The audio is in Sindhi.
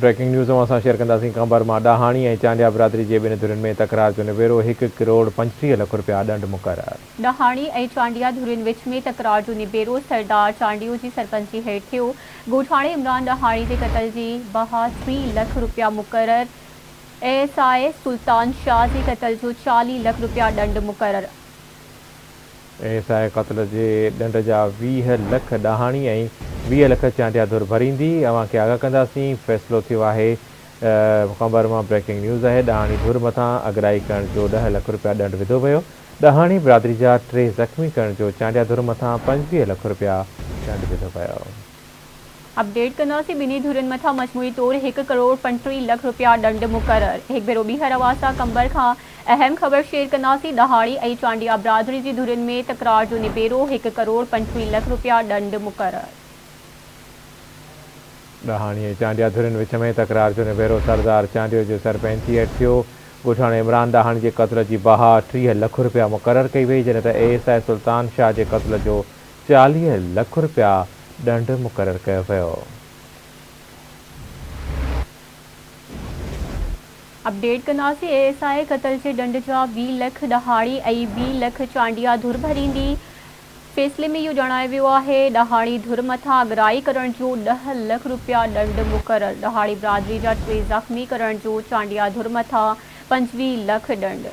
بريڪنگ نيوز اوهان سان شيئر ڪنداسين قمبر مان ڏاهاڻي ۽ چانڊيا برادري جي ٻن ڌرين ۾ تڪرار جو نبيرو، هڪ ڪروڙ 35 لک رپيا ڏنڊ مقرر. ڏاهاڻي ۽ چانڊيا ڌرين وچ ۾ تڪرار جو نبيرو سردار چانڊيو جي سرپنچي هيٺ ٿيو. ڳوٺاڻي عمران ڏاهاڻي جي قتل جي بها 30 لک رپيا مقرر، اي ايس I سلطان شاهه جي قتل جو 40 لک رپيا ڏنڊ مقرر. اي ايس I قتل جي ڏنڊ جا 20 لک ڏاهاڻي ۽ 20 لک چانڊيا ڌر ڀريندي، اوهان کي آگاهه ڪنداسين، فيصلو ٿيو آهي قمبر مان بريڪنگ نيوز آهي، ڏاهاڻي ڌر مٿان اڳرائي ڪرڻ جو ڏهه لک رپيا ڏنڊ وڌو ويو، ڏاهاڻي برادري جا ٽي زخمي ڪرڻ جو چانڊيا ڌر مٿان 25 لک رپيا ڏنڊ وڌو ويو. اپڊيٽ ڪنداسين ٻنهي ڌرين مٿان مجموعي طور هڪ ڪروڙ 35 لک رپيا ڏنڊ مقرر هڪ ڀيرو ٻيهر اوهان سان قمبر کان اهم خبر شيئر ڪنداسين ڏهاڙي ۽ چانڊيا برادري جي ڌرين ۾ تڪرار جو نبيرو هڪ ڪروڙ 35 لک رپيا ڏنڊ مقرر. ڏهاڻي ۽ چانڊيا ڌرين وچ ۾ تڪرار جو نبيرو سردار چانڊيو جي سرپئنچي هيٺ ٿيو ڳوٺاڻي عمران ڏاهاڻي جي قتل جي بها 30 لک رپيا مقرر ڪئي وئي جڏهن ته اي ايس I سلطان شاهه جي قتل جو 40 لک رپيا ڏنڊ مقرر ڪيو ويو. اپڊيٽ ڪنداسين اي ايس I قتل جي ڏنڊ جا 20 لک ڏهاڙي ۽ 20 لک چانڊيا ڌر ڀريندي، فيصلي ۾ اهو ڄاڻايو ويو آهي ڏهاڙي ڌر مٿان اڳرائي ڪرڻ جو ڏهه لک رپيا ڏنڊ مقرر، ڏهاڙي برادري جا ٽي زخمي ڪرڻ جو چانڊيا ڌر مٿان 25 لک ڏنڊ.